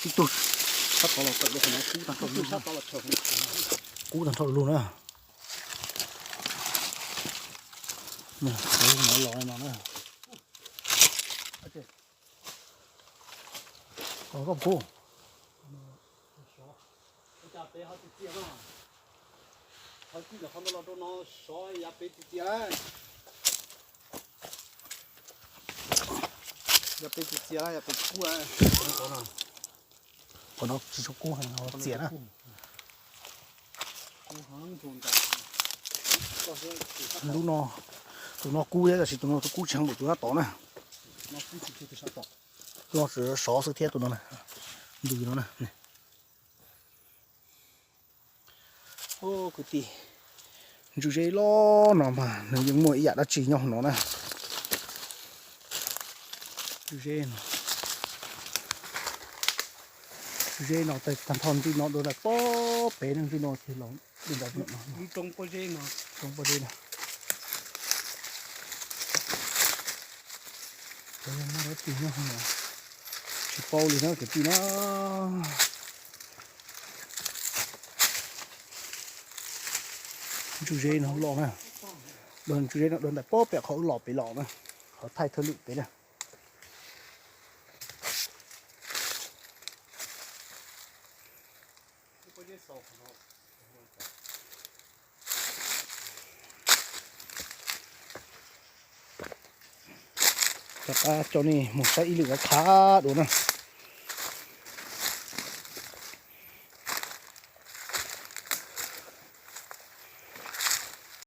Ib tug sab tod los tawm rau qhov no kub tag nrho, kub tag nrho lug na. Los no na. Koj puas kub? Qhov no tsis txhob kub, qhov no tsis tshua kub, txias na. Lub no, tus no kub thiab tab sis tus no tus kub tsis heev npaum tus sab tod na. Tus no sov xwb thiab tus no na, ntws no na. Kwv tij, ntsuj zeb loj no mas nws yeej muaj ib yam dab tsi nyob hauv no na. Ntsuj zeb no, ntsuj zeb no tag nrho ntsuj no dua nram pob pem na, ntsuj no tiag los dua nram no, roob pob zeb no. Muaj dab tsi nyob hauv no tsis paub li na kwv tij na. Ntsuj zeb no loj na, ntsuj zeb no dua nram pob pem qhov wb los pem los na, qhov thaij thawj lwm pem na. Rov qab coj nej mus saib ib lwm qab dua na.